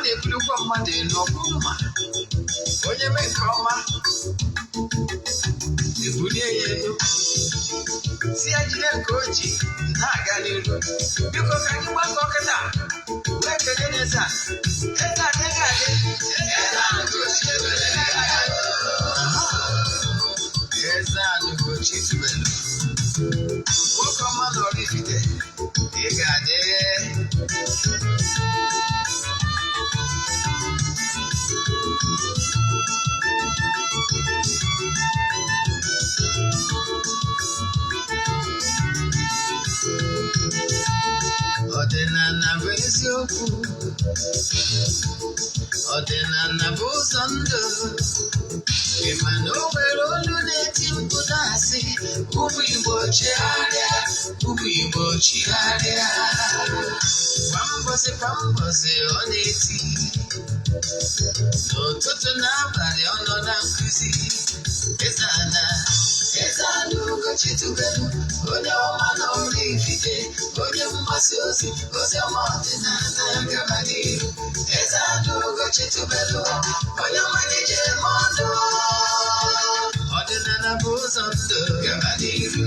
Na-ebulukwa mmadụ elu ọbụrụ ma onye mee nke ọma, ebulie ya elu, si ya jide nke o ji na-aga n'iru. Biko, ka anyị gbakọ kịta wee kelee eze a. Eze adịghị adị. Eze Ugochi tubelu, nwoke ọma na Oraifite, ị ga-adị. Ọdịnala bụ eziokwu, ọdịnala bụ ụzọ ndụ. Ị ma na o nwere olu na-eti mkpu na-asị, "Ụmụ Igbo, chigharịa, ụmụ Igbo, chigharịa." Kwa mbọsị kwa mbọsị ọ na-eti, n'ụtụtụ n'abalị ọ nọ na nkụzi. Eze ana, Eze Ana Ugochi tubelu, onye ọma na Oraifite, onye mgbasa ozi ozi ọma ọdịnala, gaba n'iru. Eze Ana Ugochi tubelu, onye ọma na-eje eme ọnụ. Ọdịnala bụ ụzọ ndụ, gaba n'iru.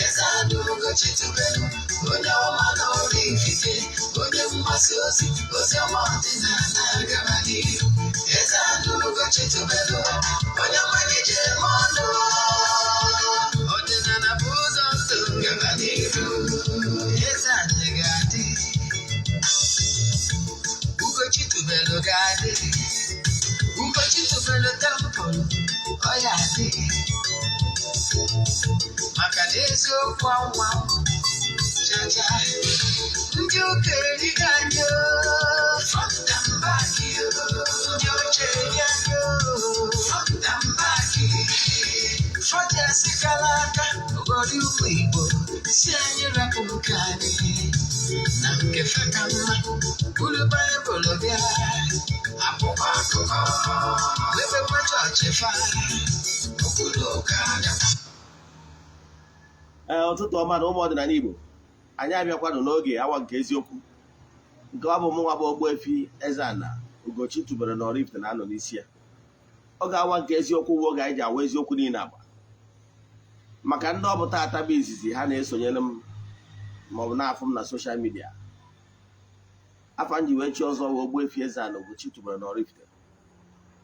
Eze Ana Ugochi tubelu, onye ọma na Oraifite, onye mgbasa ozi ozi ọma ọdịnala, gaba n'iru. Eze Ana Ugochi tubelu, onye ọma na-eje eme ọnụ. Ọdịnala bụ ụzọ ndụ, gaba n'iru. Eze anyị ga-adị, Ugochi tubelu ga-adị, Ugochi tubelu temple ọ ya adị, maka na eziokwu anwa chacha. Ndị ụka erigo anyị o, front and back o. Ndị oche eri anyị o, front and back. Fọji kala aka ụgọdị ụmụ Igbo si anyị rapụ nke anyị na nke fe ka mma. Buru Baịbụl bịa, akwụkwọ akụkọ, mepekwa chọọchị fa, okwu na ụka abịakwa. Ee, ụtụtụ ọma na ụmụ ọdịnala Igbo. Anyị abịakwanụ n'oge awa nke eziokwu, nke ọ bụ mụnwa bụ Ogbuefi Eze-Ana Ugochi tubelu na Oraifite na-anọ n'isi ya. Oge awa nke eziokwu bụ oge anyị ji awa eziokwu niile agba. Maka ndị ọ bụ taata bụ izizi ha na-esonyere m maọbụ na-afụ m na social media, afa m ji wee chi ọzọ bụ Ogbuefi Eze-Ana Ugochi tubelu na Oraifite.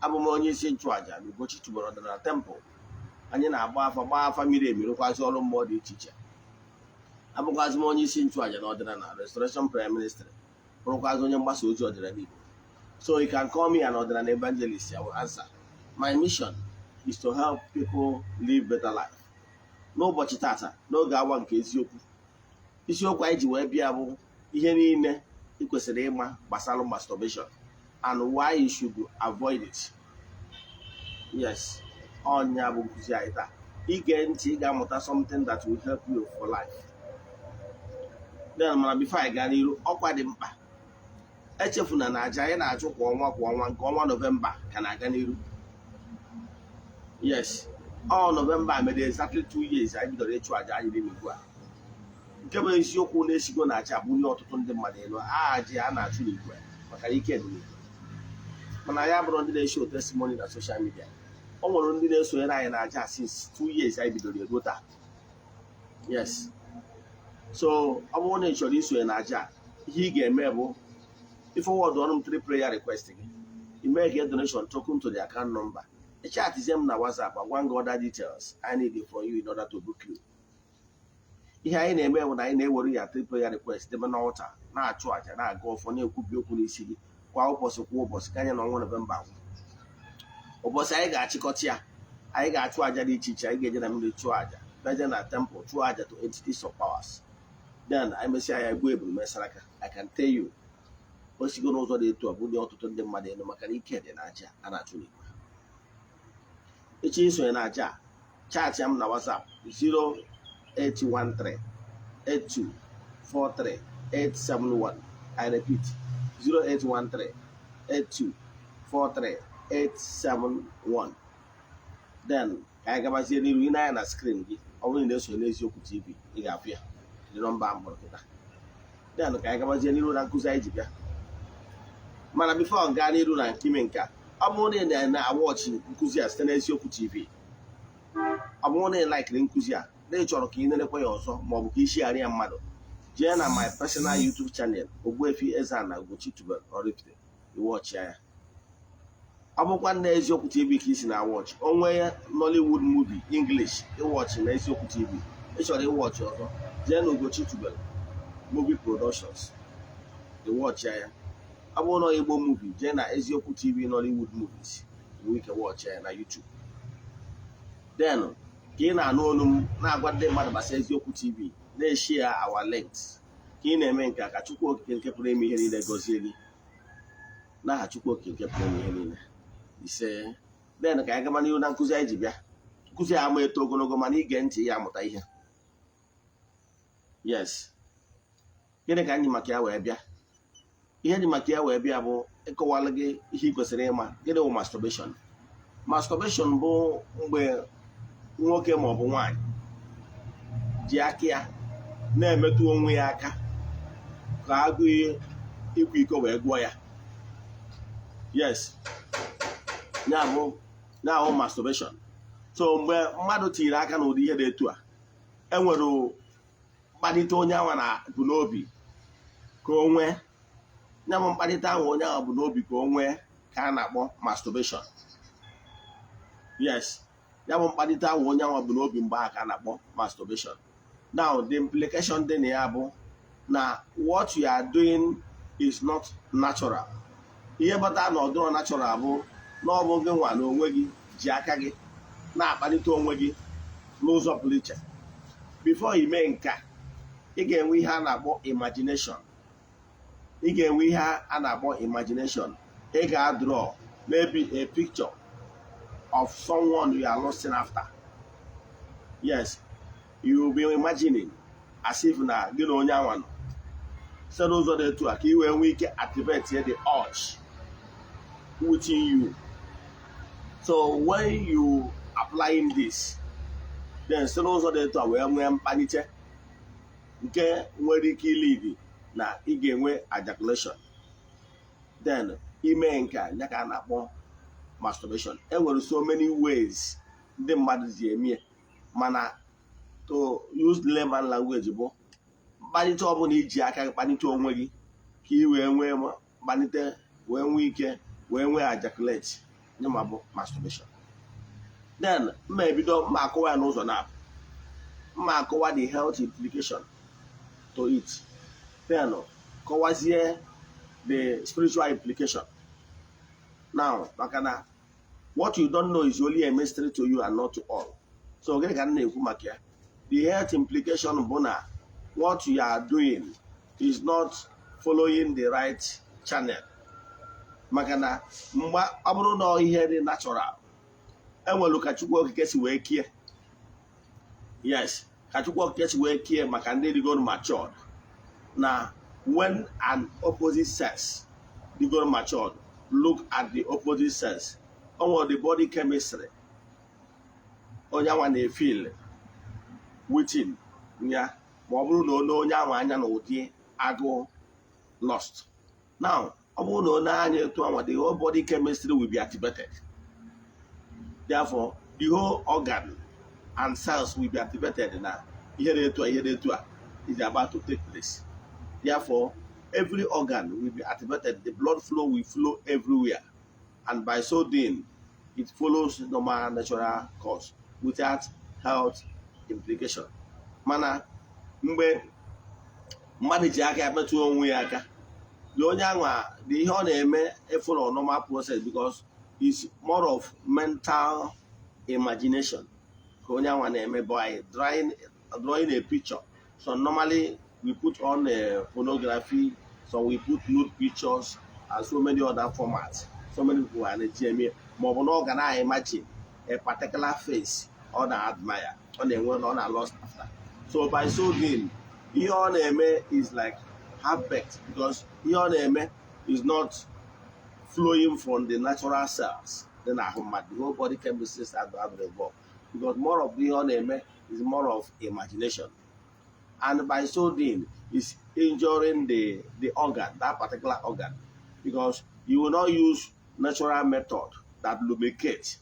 Abụ m onye isi nchụàja na Ugochi tubelu ọdịnala temple. Anyị na-agba afa, gbaa afa miri emi, rụkwazị ọrụ mmụọ dị iche iche. Abụkwazị m onye isi nchụàja na ọdịnala Restoration Prayer Ministry, bụrụkwazị onye mgbasa ozi ọdịnala Igbo. So you can call me an ọdịnala evangelist, I will answer. My mission is to help people live better life. N'ụbọchị tata, n'oge awa nke eziokwu, isiokwu anyị ji wee bịa bụ ihe niile ị kwesịrị ịma gbasara masturbation and why you should avoid it. Yes, ọnya bụ nkụzi anyị taa. Ige ntị, ị ga-amụta something that will help you for life. Then, mana before anyị gaa n'iru, ọkwa dị mkpa: echefuna na aja anyị na-achụ kwa ọnwa kwa ọnwa, nke ọnwa Nọvemba ka na-aga n'iru. Yes, ọ Nọvemba mere exactly 2 years anyị bidoro ịchụ aja anyị dị n'ugbu a. Nke bụ eziokwu, na-esigo na aja bunye ọtụtụ ndị mmadụ elu. Aja a na-achụ n'igwe maka na ike dị n'igwe, mana ya bụrụ ndị na-eshow testimony na social media, o nwere ndị na-esonyere anyị na aja since 2 years anyị bidoro ego taa. Yes, so ọ bụrụ na ị chọrọ isonye na aja, ihe ị ga-eme bụ ịforward ọrụ m three prayer request gị, ime ka donation token to the account number, chatzie m na WhatsApp, agwa gị other details I need from you in order to book you. Ihe anyị na-eme bụ na anyị na-ewere ya three prayer request debe n'altar, na-achụ àjà, na-aga ọfọ, na-ekwubi okwu n'isi gị kwa ụbọchị kwa ụbọchị, ka anyị na ọnwa Nọvemba agwụ. Ụbọchị anyị ga-achịkọta ya, anyị ga-achụ àjà dị iche iche. Anyị ga-eje na mmiri chụọ àjà, bịaje na temple chụọ àjà to entities of powers. Then anyị mesịa ya, egbu ebulu mesara aka. I can tell you, o sigo n'ụzọ dị etu a bunye ọtụtụ ndị mmadụ elu, maka na ike dị n'aja a na-achụ n'igwe. Echi isonye na aja, chat m na WhatsApp 0813 8243 871. I repeat, 0813 8243 871. Then ka anyị gabazie n'iru. Ị na-anya na screen gị, Ọ bụrụ na ị na-esonye n'Eziokwu TV, ị ga-afụ ya dị nọmba m kpọrọ kịta. Then ka anyị gabazie n'iru na nkụzi anyị ji bịa. Mana before gaa n'iru na nke ime nke a, ọ bụrụ na ị na-awatchị nkụzi a site n'Eziokwu TV, ọ bụrụ na ị likeiri nkụzi a, na ị chọrọ ka ị nerekwa ya ọzọ ma ọ bụ ka ị share ya mmadụ, jee na my personal YouTube channel, Ogbuefi Eze-Ana Ugochi Tubelu Oraifite, iwatchịa ya. Ọ bụkwa na Eziokwu TV ka isi na watch onwe Nollywood movie English ịwatchị na Eziokwu TV, ị chọrọ ịwatchị ọzọ, jee na Ugochi Tubelu Movie Productions, ịwatchịa ya. Ọ bụrụ na Igbo movie, jee na Eziokwu TV Nollywood movies, nwee ike watchịa ya na YouTube. Then ka ị na-anụ olu m na-agwa ndị mmadụ gbasara Eziokwu TV, na-eshare our links, ka ị na-eme nke a, ka Chukwu Okike nke pụrụ ime ihe niile gọzie gị, n'aha Chukwu Okike nke pụrụ ime ihe niile. Ise. Then ka anyị gaba n'ihu na nkụzi anyị ji bịa. Nkụzi a ama eto ogologo, mana ige ntị ya amụta ihe. Yes, gịnị ka anyị maka ya wee bịa? Ihe dị maka ya wee bịa bụ ịkọwalụ gị ihe ị kwesịrị ịma. Gịnị bụ masturbation? Masturbation bụ mgbe nwoke ma ọ bụ nwaanyị ji aka ya na-emetụ onwe ya aka ka agụụ ịkwa iko wee gụọ ya. Yes, ya bụ na-ahụ masturbation. So mgbe mmadụ tinyere aka n'ụdị ihe dị etu a, enwere mkparịta onye anwa na bụ n'obi ka o nwee ya, bụ mkparịta ahụ onye ahụ bụ n'obi ka o nwee, ka a na-akpọ masturbation. Yes, ya bụ mkparịta ahụ onye ahụ bụ n'obi mgbe ahụ ka a na-akpọ masturbation. Now, the implication dị na ya bụ na what you are doing is not natural. Ihe kpatara na ọ dịrọ natural bụ na ọ bụ gị nwa na onwe gị ji aka gị na-akpalite onwe gị n'ụzọ pụrụ iche. Before ime nke a, ị ga-enwe ihe a na-akpọ imagination. Ị ga-enwe ihe a na-akpọ imagination. Ị ga-draw maybe a picture of someone you are lusting after. Yes, you will be imagining as if na gị na onye anwa nọ, site n'ụzọ dị etu a ka ị wee nwee ike activate the urge within you. So when you applying this, then site n'ụzọ dị etu a wee nwee mkpalite nke nwere ike ilead na ị ga-enwe ejaculation. Then ime nke a, ya ka a na-akpọ masturbation. Enwere so many ways ndị mmadụ ji eme, mana to use layman language bụ mkparịta ọbụla iji aka gị kparịta onwe gị ka ị wee nwee mkparịta, wee nwee ike wee nwee ejaculate, nye ma bụ masturbation. Then mma ebido mma akọwa ya n'ụzọ na mma akọwa the health implication to it, then kọwazie the spiritual implication. Now, maka na what you don't know is only a mystery to you and not to all. So gịnị ka m na-ekwu maka ya? The health implication bụ na what you are doing is not following the right channel, maka na mgbe ọ bụrụ na ihe dị natural, enwere ka Chukwu Okike si wee kie. Yes, ka Chukwu Okike si wee kie maka ndị rigoro matured, na when an opposite sex rigoro matured look at the opposite sex, o nwere the body chemistry onye anwa na-efeel within ya, ma ọ bụrụ na ọ onye ahụ anya na ụdị agụụ lust. Now, ọ bụrụ na ọ na-anya etu anwa, the whole body chemistry will be activated. Therefore, the whole organ and cells will be activated na ihe dị etu a, ihe dị etu a is about to take place. Therefore, every organ will be activated, the blood flow will flow everywhere, and by so doing, it follows normal natural course without health implication. Mana mgbe mmadụ ji aka ya metụ onwe ya aka dị, onye anwa dị, ihe ọ na-eme follow normal process, because it's more of mental imagination ka onye anwa na-eme by drawing a picture. So normally we put on a pornography, so we put nude pictures and so many other formats. So many people are na-eji eme, ma ọ bụ na ọ ga na-imagine a particular face ọ na-admire, ọ na-enwe, ọ na-lust after. So by so doing, ihe ọ na-eme is like half baked, because ihe ọ na-eme is not flowing from the natural cells dị n'ahụ mmadụ. The whole body chemistry are involved, because more of ihe ọ na-eme Is more of imagination, and by so doing is injuring the organ, that particular organ, because you will not use natural method that lubricate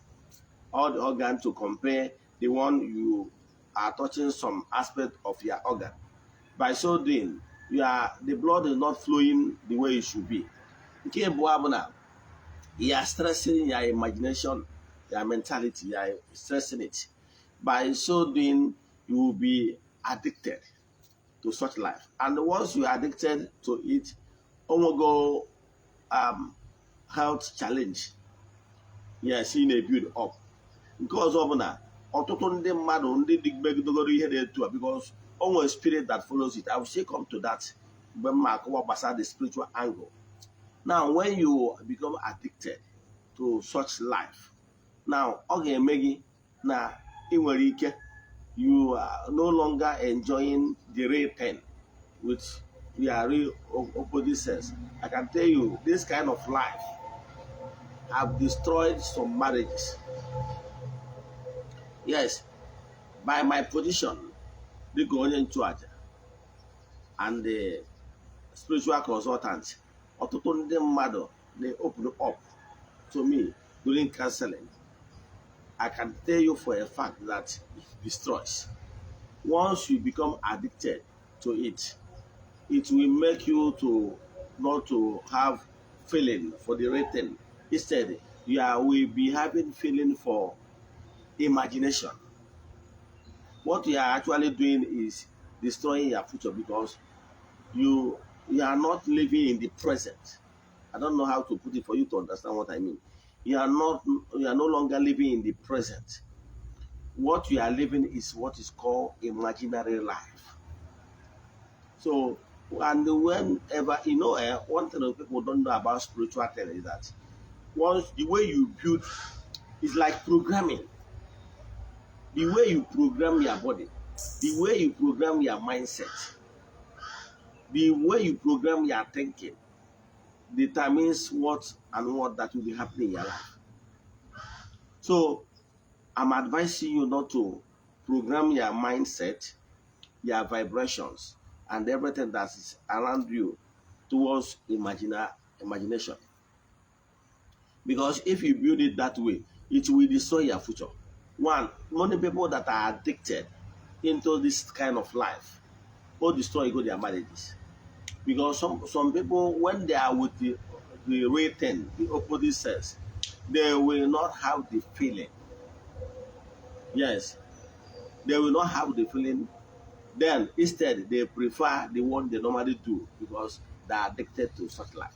all the organ to compare the one you are touching some aspect of your organ. By so doing, you are the blood is not flowing the way it should be. Nke abụọ bụ na you are stressing your imagination, your mentality, you are stressing it. By so doing, you will be addicted to such life. And once you are addicted to it, onwego health challenge, yes, ị na-build up. Nke ọzọ bụ na ọtụtụ ndị mmadụ ndị dị megidegoro ihe na-etu a, because o nwere spirit that follows it. I will still come to that mgbe m ma akọwa gbasara the spiritual angle. Now, when you become addicted to such life, now ọ ga-eme gị na ị nwere ike you are no longer enjoying the real thing with your real opposite sex. I can tell you this kind of life have destroyed some marriages. Yes, by my position dịka onye nchụaja and the spiritual consultant, ọtụtụ ndị mmadụ, they open up to me during counseling. I can tell you for a fact that it destroys. Once you become addicted to it, it will make you to not to have feeling for the real thing. Instead, you will be having feeling for imagination. What you are actually doing is destroying your future, because you are not living in the present. I don't know how to put it for you to understand what I mean. You are no longer living in the present. What you are living is what is called imaginary life. So, and whenever you know, one thing that people don't know about spiritual thing is that once the way you build is like programming. The way you program your body, the way you program your mindset, the way you program your thinking determines what and what that will be happening in your life. So I'm advising you not to program your mindset, your vibrations, and everything that is around you towards imagination. Because if you build it that way, it will destroy your future. One, many people that are addicted into this kind of life will destroy go their marriages. Because some people, when they are with the real thing, the opposite sex, they will not have the feeling. Yes, they will not have the feeling. Then instead, they prefer the one they normally do because they are addicted to such life.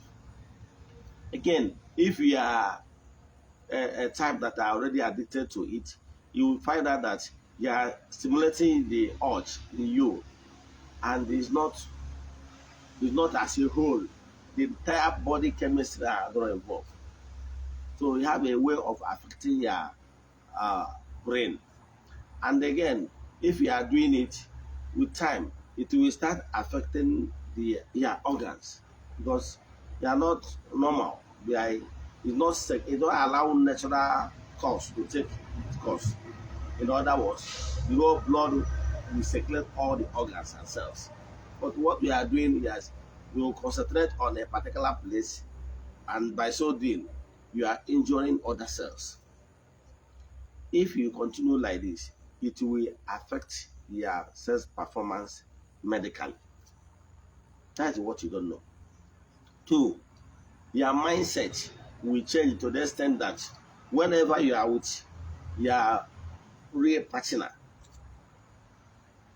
Again, if you are a type that are already addicted to it, you will find out that you are stimulating the urge in you, and it's not as a whole. The entire body chemistry are not involved. So you have a way of affecting your brain. And again, if you are doing it with time, it will start affecting the your organs because they are not normal. They are it's not it don't allow natural course to take its course. In other words, the whole blood will circulate all the organs and cells. But what we are doing is we will concentrate on a particular place, and by so doing, you are injuring other cells. If you continue like this, it will affect your sex performance medically. That's what you don't know. Two, your mindset will change to the extent that whenever you are with your real partner,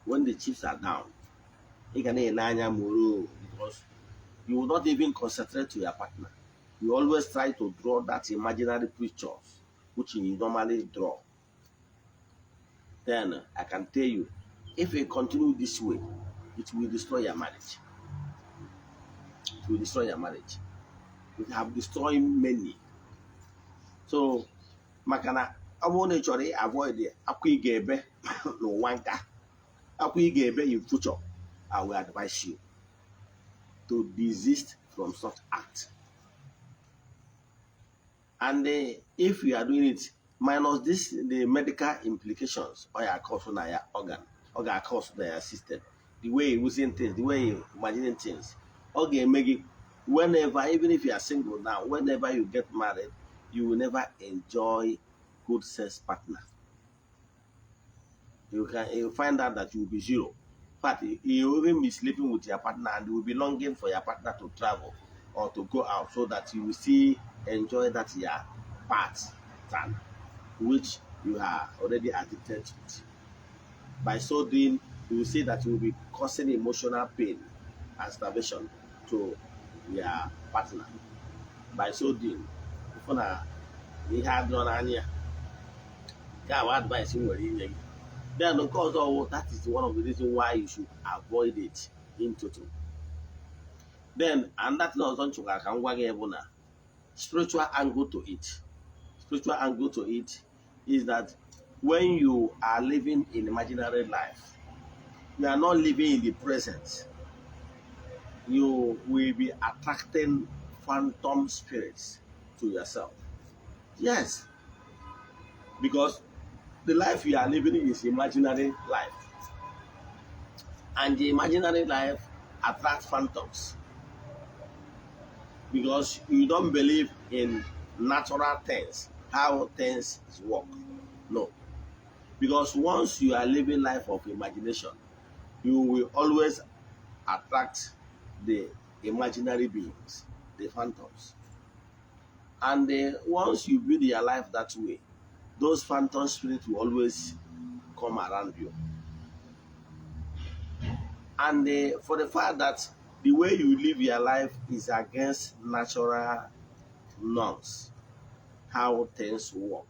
when the chips are down, ị ga na-ene anya moro, because you will not even concentrate to your partner. You always try to draw that imaginary pictures which you normally draw. Then I can tell you, if you continue this way, it will destroy your marriage. It will destroy your marriage. It have destroyed many. So, maka na ọ bụrụ na ị chọrọ avoid akwa ị ga-ebe n'ụwa nka, akwa ị ga-ebe in future, I will advise you to desist from such act. And if you are doing it Minus this, the medical implications ọ ya cause na ya organ, ọ ga-cause na ya system, the way you using things, the way you imagining things, ọ ga-eme gị whenever, even if you are single now, whenever you get married, you will never enjoy good sex partner. You find out that you will be zero. In fact, you will even be sleeping with your partner and you will be longing for your partner to travel or to go out so that you will see enjoy that your part time which you are already addicted to it. By so doing, you will see that you will be causing emotional pain and starvation to your partner. By so doing, ịfụ na ihe adịrọ n'anya ya. Nke a bụ advice m nwere inye gị. Then nke ọzọ wụ, that is one of the reasons why you should avoid it in total. Then another thing ọzọ m chọkwara ka m gwa gị bụ na spiritual angle to it. Spiritual angle to it is that when you are living in imaginary life, you are not living in the present. You will be attracting phantom spirits to yourself. Yes, because the life you are living is imaginary life, and the imaginary life attracts phantoms because you don't believe in natural things, how things work. No, because once you are living life of imagination, you will always attract the imaginary beings, the phantoms. And once you build your life that way, those phantom spirits will always come around you. And for the fact that the way you live your life is against natural norms, how things work.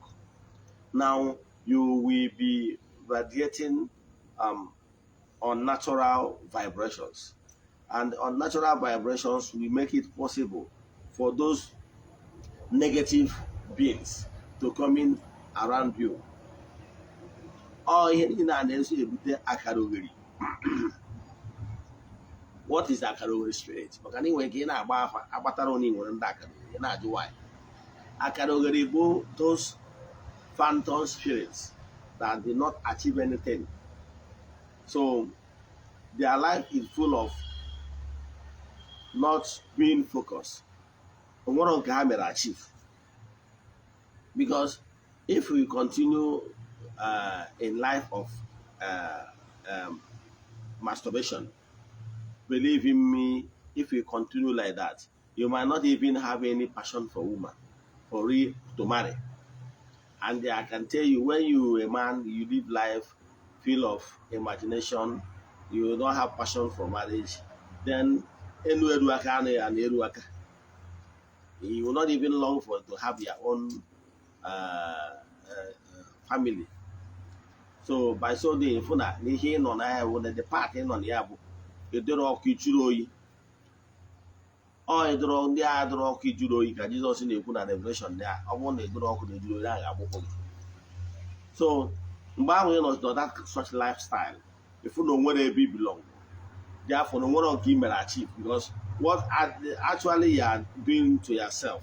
Now you will be radiating unnatural vibrations. And unnatural vibrations will make it possible for those negative beings to come in around you. Ọ ihe niile a na-eso ebute akara oghere. What is akara oghere spirit? Maka na ị nwere ike ị na-agba afa agbatara onye nwere ndị akara oghere, ị na-ajụ why. Akara oghere bụ those phantom spirits that did not achieve anything. So their life is full of not being focused. Onwere nke ha mere achieve. Because if we continue in life of masturbation, believe in me, if you continue like that, you might not even have any passion for woman, for real to marry. And I can tell you, when you a man, you live life full of imagination, you don't have passion for marriage, then enu eru aka anaghị ana eru aka. You will not even long for to have your own family. So by so doing, fụ na n'ihe ị nọ na ya bụ na the part ị nọ na ya bụ edoro ọkụ ichuru oyi. Ọ edoro ndị agha dọrọ ọkụ ijuru oyi ka Jizọs na-ekwu na Revelation ya, ọ bụrụ na edoro ọkụ na ejuru oyi, a ga-agbụpụ gị. So mgbe ahụ ị nọ na that such lifestyle, ịfụ na o nwere ebe i belong. Therefore, na o nwere nke ị mere achieve, because what actually you are doing to yourself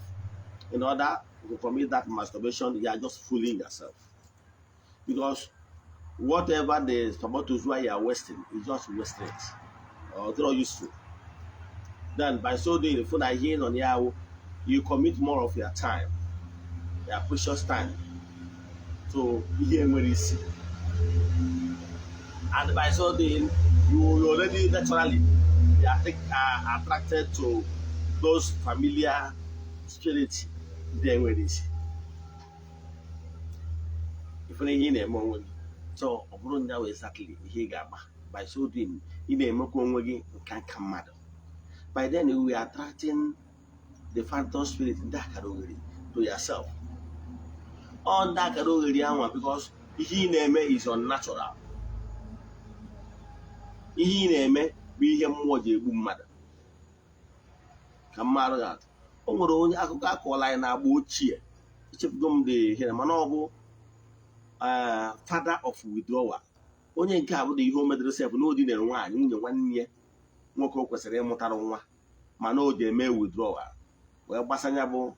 in order to commit that masturbation, you are just fooling yourself, because whatever the spermatozoa you are wasting is just wasted or not useful. Then by so doing, ịfụ na ihe ị nọ na ya wụ, you commit more of your time, your precious time, to ihe nwere isi. And by so doing, you will already naturally be attracted to those familiar spirits ndị enwere isi. Ifere ihe ị na-eme onwe gị. So ọ bụrụ nya wụ exactly ihe ị ga-agba, by so doing, ị na-emekwa onwe gị nka nka mmadụ. By then you will attracting the phantom spirit, ndị akara oghere, to yourself. Ọ ndị akara oghere anwa, because ihe ị na-eme is unnatural. Ihe ị na-eme bụ ihe mmụọ ji egbu mmadụ. Ka mmadụ ga-atụ, o nwere onye akụkọ akọọla anyị na-agba ochie, echefugo m dị ihe, mana ọ bụ father of withdrawal. Onye nke a bụ na ihe o medere sef na o dinere nwaanyị, nwunye nwanne ya nwoke o kwesịrị ịmụtara nwa, mana o ji eme withdrawal wee gbasanya bụ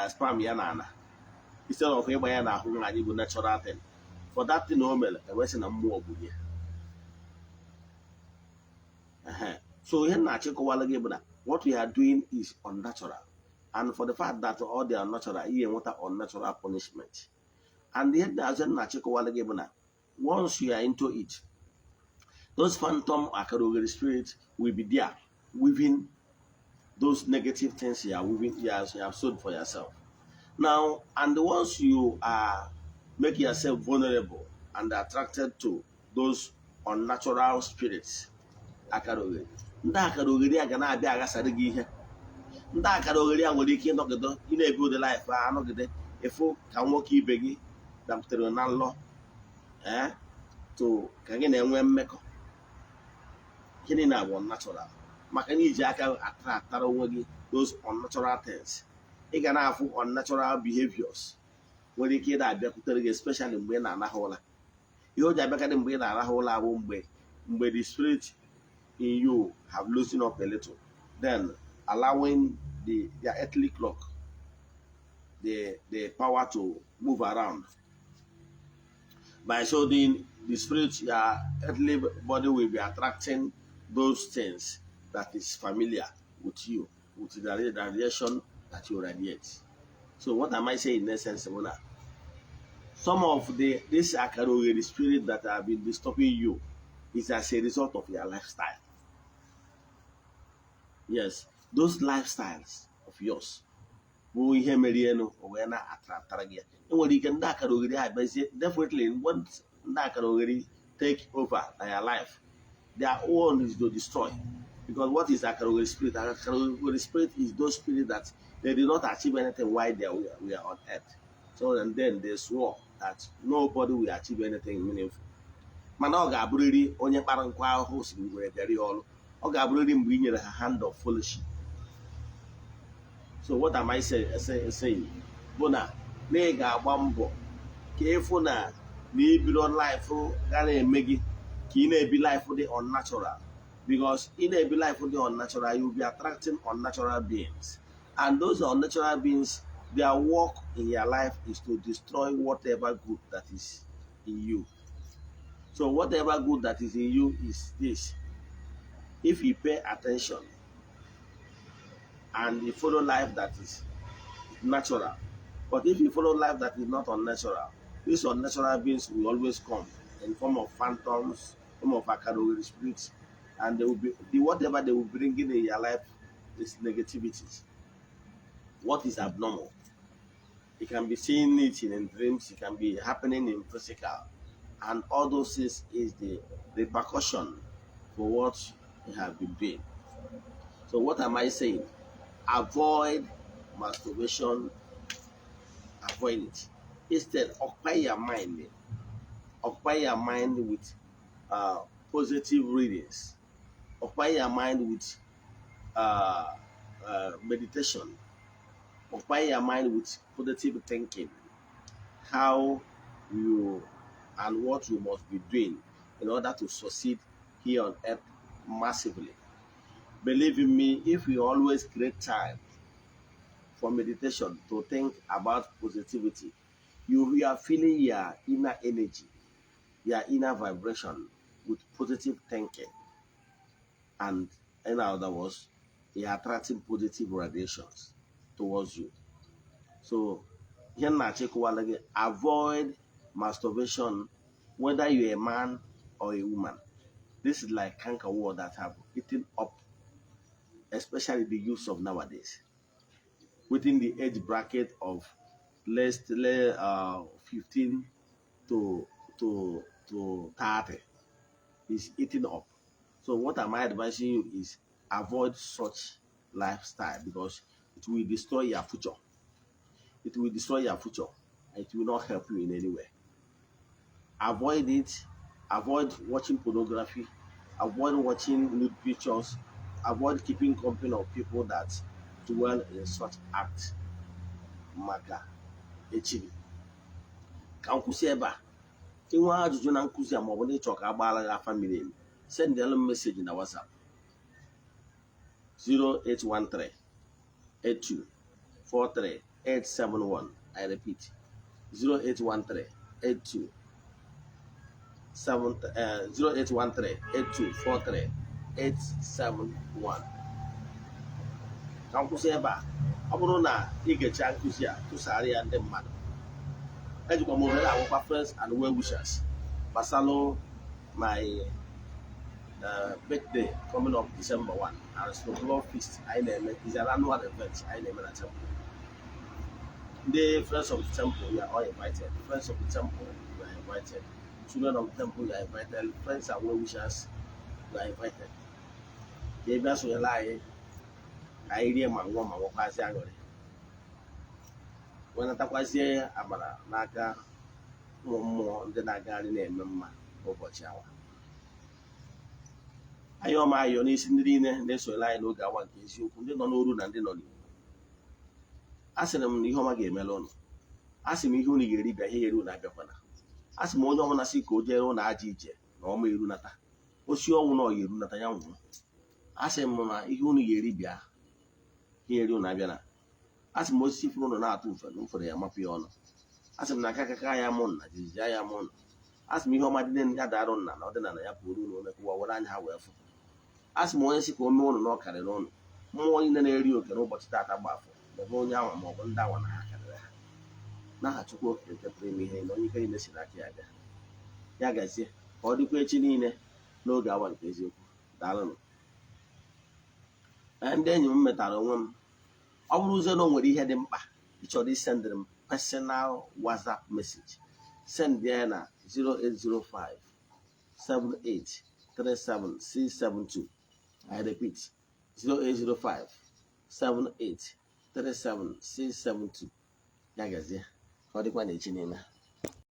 sperm ya n'ala. Instead of ịgba ya n'ahụ nwaanyị bụ natural thing for that thing o mere, ewesị na mmụọ gburu ya. Ehe. So ihe m na-achịkọwala gị bụ na what we are doing is unnatural, and for the fact that all the unnatural, ihe enweta unnatural punishment. And ihe na-azụ m na-achịkọwala gị bụ na once you are into it, those phantom akarogeri spirit will be there weaving those negative things you are weaving, you have sowed for yourself now. And once you are make yourself vulnerable and attracted to those unnatural spirits, akara oghere, ndị akara oghere a ga na-abịa aghasara gị ihe. Ndị akara oghere a nwere ike ịnọgide ị na-ebi ụdị life a, anọgide ịfụ ka nwoke ibe gị dapụtara na nlọ ee to ka gị na-enwe mmekọ. Gịnị na-abụ unnatural? Maka na iji aka atara onwe gị those unnatural things. Ị ga na-afụ unnatural behaviors nwere ike ịda abịakwutere gị, especially mgbe ị na-arahụ ụra. Ihe o ji abịakarị mgbe ị na-arahụ ụra bụ mgbe the spirit in you have loosened up a little, then allowing their earthly clock the power to move around. By so doing, the spirit, your earthly body, will be attracting those things that is familiar with you, with the radiation that you radiate. So what am I saying in essence bụ na some of the this akara oghere spirit that have been disturbing you is as a result of your lifestyle. Yes, those lifestyles of yours bụ ihe mere elu o wee na-atara gị ya. Enwere ike ndị akara oghere a bịazie. Definitely, once ndị akara oghere take over na your life, their own is to destroy. Because what is akara oghere spirit? Akara oghere spirit is those spirit that they did not achieve anything while they were on earth. So and then they swore that nobody will achieve anything meaningful. Mana ọ ga-abụrịrị onye kpara nkwa ahụhụ si ngwere bịara ya ọrụ. Ọ ga-abụrịrị mgbe ị nyere ha hand of fellowship. So what am I saying bụ na ị ga-agba mbọ ka ịfụ na ibiro life ga na-eme gị ka ị na-ebi life dị unnatural, because ị na-ebi life dị unnatural, you will be attracting unnatural beings, and those unnatural beings, their work in your life is to destroy whatever good that is in you. So whatever good that is in you is this: if you pay attention and you follow life that is natural. But if you follow life that is not unnatural, these unnatural beings will always come in form of phantoms, form of akara spirits, and they will be the whatever they will bring in your life is negativities. What is abnormal? You can be seeing it in dreams, it can be happening in physical, and all those things is the repercussion for what you have been doing. So what am I saying? Avoid masturbation, avoid it. Instead, occupy your mind. Occupy your mind with positive readings. Occupy your mind with meditation. Occupy your mind with positive thinking. How you and what you must be doing in order to succeed here on earth massively. Believe in me, if you always create time for meditation to think about positivity, you are feeling your inner energy, your inner vibration with positive thinking. And in other words, you are attracting positive radiations towards you. So, ihe m na-achịkọwala gị, avoid masturbation, whether you're a man or a woman. This is like canker worm that have eaten up, especially the youth of nowadays, within the age bracket of let's 15 to 30 is eating up. So what am I advising you is avoid such lifestyle, because it will destroy your future. It will destroy your future. It will not help you in any way. Avoid it. Avoid watching pornography. Avoid watching nude pictures. Avoid keeping company of people that dwell in such act. Maka echi gị. Ka m kwụsị ebe a. Inwe ajụjụ na nkụzi a, maọbụ na ịchọ ka a gbaara gị afa miri emi, sendịalụ m message na WhatsApp 0813 82 43 871. I repeat, 0813 82 7 0813 8243 871. Ka m kwụsị ebe a. Ọ bụrụ na ị ga-echa nkụzi a, tụsara ya ndị mmadụ. Ejikwa m ohere agwakwa friends and well wishers gbasalụ my birthday coming up December 1 and Snow Feast anyị na-eme is an annual event anyị na-eme na temple. Ndị friends of the temple, you are all invited. Friends of the temple, you are invited. Children of the temple, you are invited. Friends and well wishers, you are invited. Ka ị bịa sonyere anyị ka anyị rie ma ṅụọ ma nwekwazi aṅụrị, wee natakwazie amara n'aka ụmụ mmụọ ndị na-agagharị na-eme mma n'ụbọchị awa anyị. Ọma ayọ n'isi ndị niile na-esonyere anyị n'oge awa nke eziokwu, ndị nọ n'oru na ndị nọ n'Igbo, a sịrị m na ihe ọma ga-emere ụnụ. A sị m ihe unu ga-eri bịa, ihe eri unu abịakwana. A sị m onye ọbụla sị ka o jere ụnụ ajọ ije na ọma erunata osi ọnwụ na ọ ga-erunata ya nwụrụ. A sị m na ihe unu ga-eri bịa, ihe eri unu abịa na. A sị m osisi fụrụ ụnụ na-atụ mfe na mfere ya mapụ ya ọnụ. A sị m na aka aka ya mụ nna jijiji ya mụ nna. A sị m ihe ọma dị ya darụ nna na ọdịnala ya pụrụ unu ome kụwa were anya ha wee fụ. A sị m onye sị ka o mee ụnụ na ọ karịrị ụnụ. Mmụọ niile na-eri oke n'ụbọchị taata gba afọ maọbụ onye anwa maọbụ ndị anwa na ha karịrị ha, n'aha Chukwu Okike nke pụrụ ime ihe na onye ike niile si n'aka ya bịa. Ya gazie, ka ọ dịkwa echi niile n'oge awa nke eziokwu. Daalụnụ. Ee, ndị enyi m, metara onwe m. Ọ bụrụ ụzọ na o nwere ihe dị mkpa ị chọrọ isendịrị m personal WhatsApp message, send ya na 0805 78 37 672. I repeat, 0805 78 37 672. Ya gazie, ka ọ dịkwa n'echi niile.